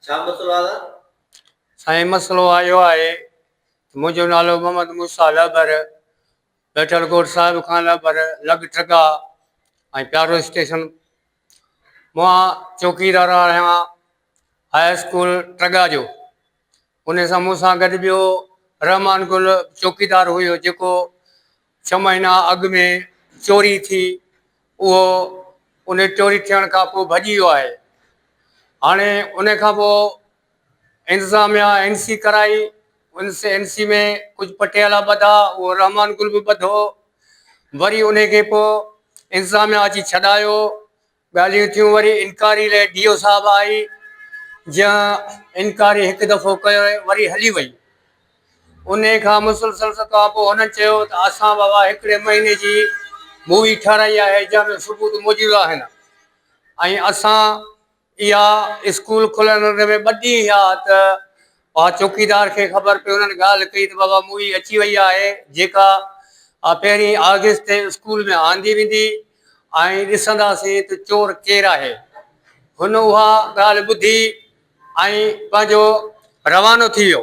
ڇا مسئلو آهي دادا؟ سائين مسئلو اهو آهي ته منهنجو نالو محمد موسيٰ لهبر ويٺل ڳوٺ صاحب خان لهبر لڳ ٺڳا ۽ پيارو اسٽيشن مان چوڪيدار آهيان هاء اسڪول ٽڳا جو ان سان مون سان گڏ ٻيو رحمان گل چوڪيدار هيو جيڪو ڇهه مهينا اڳ ۾ چوري ٿي اهو ان چوري ٿيڻ کان پوء ڀڄي ويو آهي هاڻي ان کان پوء انتظاميا اين سي ڪرائي ان اين سي ۾ ڪجهه پٽيالا ٻڌا اهو رحمان گل به ٻڌو وري ان کي پوء انتظاميا اچي ڇڏايو ڳالهيون ٿيون وري انڪوائري لاء ڊي او صاحب آئي جنهن انڪوائري هڪ دفعو ڪيو وري هلي وئي انهي کان مسلسل کان پوء هنن چيو ته اسان بابا هڪڙي مهيني جي مووي ٺهرائي آهي جنهن ۾ ثبوت موجود آهن ۽ اسان اها اسڪول کلڻ ۾ ٻه ڏينهن ٿيا ته اها چوڪيدار کي خبر پئي انهن ڳالهه ڪئي ته بابا مووي اچي وئي آهي جيڪا پهرين آگسٽ تي اسڪول ۾ آندي ويندي ۽ ڏسنداسين ته چور ڪير آهي. هن اها ڳالهه ٻڌي ۽ پنهنجو روانو ٿي ويو.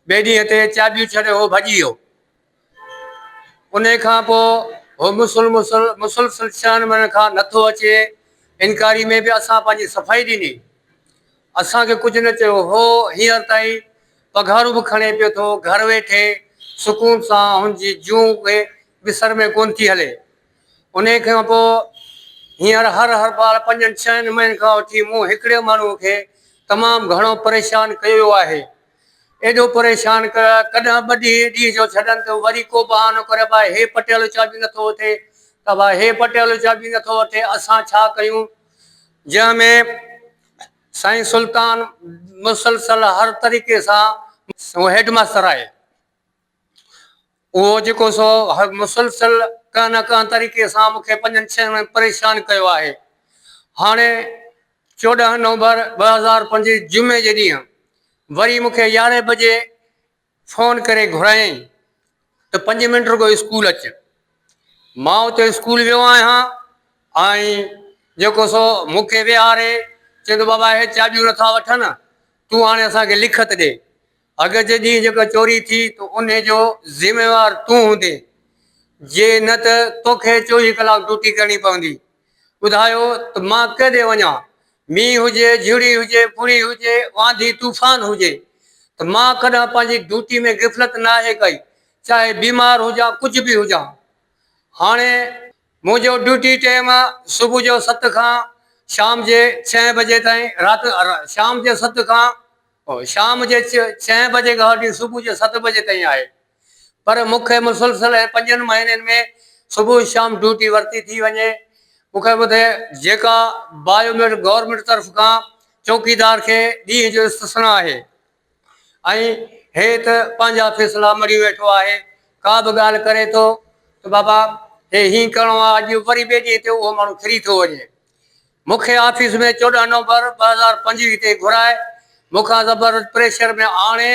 ٻئي ڏينهن تي چاٻيون ڇڏي هو ڀڄي ويو. انهيء کان پوء هو مسلسل ڇهن مهينن کان نٿو اچي. انڪوائري ۾ به اسان پنهنجي صفائي ڏني. اسان کي ڪجهه نه چيو. هو هينئر تائين پگهارون به کڻي پيو ٿو. گهر ويٺي سڪون سان هن جي جونء کي به سر ۾ ڪونه ٿي هلي. انهيء کان پوء هينئر هر هر بار پنجن ڇهن مهينن کان وٺي مون هڪڙي ماڻهوء کي تمام گهڻو پريشان ڪيو آهي. ايڏو پريشان ڪيو آهي، ڪڏهن ٻه ڏينهن ڏينهن جو ڇڏن ته وري ڪو بهانو ڪري ڀاء هي پٽيلو چاٻي نٿو وٺي ته ڀاء هي پٽيلو چاٻي نٿو وٺي اسان ڇا ڪيون؟ جنهن ۾ سائين سلطان مسلسل هر طريقي سان هو هيڊ ماستر آهي. اهو جيڪو سو مسلسل ڪنهن نه ڪنهن طريقي سان مون کي پنجن ڇهن مهينن پريشان ڪيو آهي. هاڻي 14 نومبر 2005 جمعي جي ڏينهن وري مون کي يارهين بجي فون ڪري گهرايائين ته پنج منٽ رڳو اسڪول اچ. مان اتي اسڪول ويو آهيان ۽ جيڪو سو مون کي ويهاري چئي ٿو بابا اهي چاٻيون نٿا وٺن تون هاڻي اسان کي لکت ڏي. اڳ جي ڏينهن جيڪا چوري ٿي ته انهي جو ذميوار تون هوندين، جي نه ته توکي 24 ڪلاڪ ڊيوٽي ڪرڻي پوندي. ٻڌايو ته مان ڪيڏي وڃان؟ مينهن هجي، جهڙي هجي، ڦڙي هجي، آنڌي طوفان هجي ته مان ڪڏهن پنهنجي ڊيوٽي ۾ غفلت ناهي ڪئي، چاهي بيمار هجان ڪجهه به هجان. هاڻي منهنجو ڊيوٽي ٽيم صبح جو ست کان شام جي ڇهين بجي تائين رات شام جي ست کان شام جي ڇهين بجي کان وٺي صبح جي ست بجي تائين آهي پر مون کي مسلسل پنجن مهينن ۾ صبح شام ڊيوٽي ورتي ٿي وڃي. مون کي ٻڌي جيڪا بايو ميٽ گورنمينٽ طرف کان چوڪيدار کي ڏينهن جو استثنا آهي ۽ هي ته پنهنجا فيصلا مڙهي ويٺو آهي ڪا به ڳالهه ڪري ٿو ته بابا هي هين ڪرڻو آهي اڄ وري ٻئي ڏينهن تي اهو ماڻهو ڦري ٿو وڃي. مون کي آفيس ۾ 14 نومبر 2025 تي گهرائي مون کان زبردست پريشر ۾ آڻي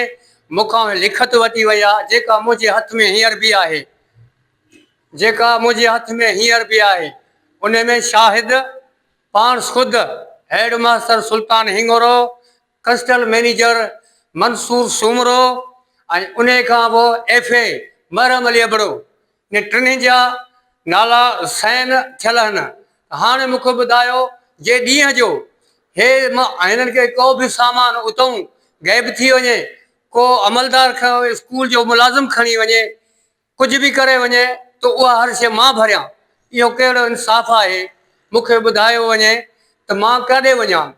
مون کان لکت وٺي ويا جيڪا منهنجي هٿ ۾ هينئر به آهي جيڪا منهنجي هٿ ۾ هينئر به آهي ان ۾ شاهد پاڻ خود head master Sultan Hingoro coastal manager Mansoor Soomro ۽ انهي کان پوء ايف اي محرم علي ابڙو انهن ٽنهي جا نالا سائن ٿيل آهن ته هاڻي مون کي ٻڌايو جي ڏينهن جو هي هنن کي ڪو به سامان اتئون غيب ٿي وڃي ڪو عملدار اسڪول جو ملازم کڻي وڃي ڪجهه به ڪري وڃي ته اها هر شيء مان ڀريان، اهو ڪهڙو انصاف آهي؟ مون کي ٻڌايو وڃي ته مان ڪاڏي وڃان؟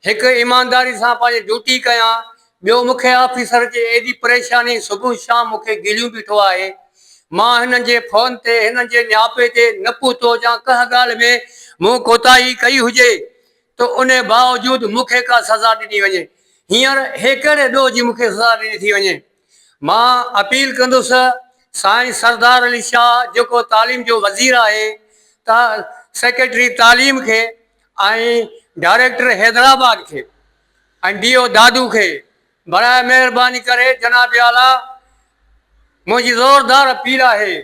هڪ ايمانداري سان پنهنجي ڊيوٽي ڪيان، ٻيو مون کي آفيسر جي ايڏي پريشاني صبح شام مون کي گليون بيٺو آهي. مان هنن جي فون تي، هنن جي نياپي تي نه پهتو هجان، ڪنهن ڳالهه ۾ مون ڪوتاهي ڪئي هجي ته ان باوجود مون کي ڪا سزا ڏني وڃي. هينئر هي ڪهڙي ڏوهه جي مون کي سزا ڏني ٿي وڃي؟ مان اپيل ڪندس سائين سردار علي شاهه جيڪو تعليم جو وزير آهي ته سيڪريٽري تعليم کي ۽ ڊائريڪٽر حيدرآباد کي ۽ ڊي او دادو کي براء مهرباني ڪري جناب اعليٰ منهنجي زوردار اپيل آهي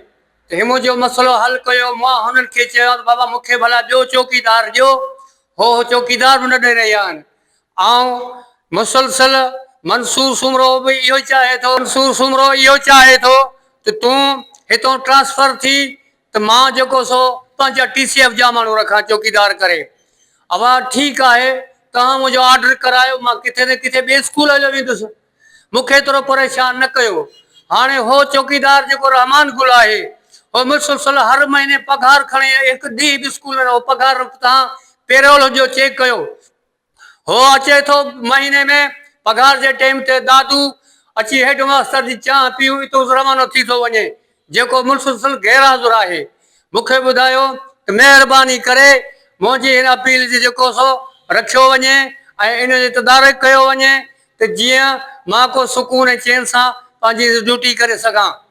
ته هي منهنجو مسئلو حل ڪيو مان هنن کي چيو ته بابا مونکي ڀلا ٻيو چوڪيدار ڏيو هو چوڪيدار به نه ڏئي رهيا آهن. آئون مسلسل منصور سومرو به اهو ئي چاهي ٿو منصور سومرو اهو چاهي ٿو ته تون هتون ٽرانسفر ٿي ته مان جيڪو سو پنهنجا ٽي سي ايف جا ماڻهو رکان چوڪيدار ڪري. اوا ٺيڪ آهي توهان منهنجو آرڊر ڪرايو مان ڪٿي نه ڪٿي ٻئي اسڪول هليو ويندس. مون کي ايترو پريشان نه ڪيو. هاڻي هو چوڪيدار جيڪو رحمان گل آهي هو مسلسل هر مهيني پگهار کڻي هڪ ڏينهن به اسڪول ۾ نه هو پگهار توهان پيرول جو چيڪ ڪيو. هو اچي ٿو مهيني ۾ پگهار جي ٽيم تي دادو اچي هيڊ ماستر جي چانهه پيئون اتون روانو ٿي ٿو وڃي جيڪو مسلسل غير حاضر آهي. مون کي ٻڌايو ته مهرباني ڪري منهنجي هن اپيل جي جيڪو سو رکيو وڃي ۽ ان جو تدارڪ ڪيو وڃي ته جيئن مان ڪو سڪون ۽ چين سان پنهنجي ڊيوٽي ڪري سگهان.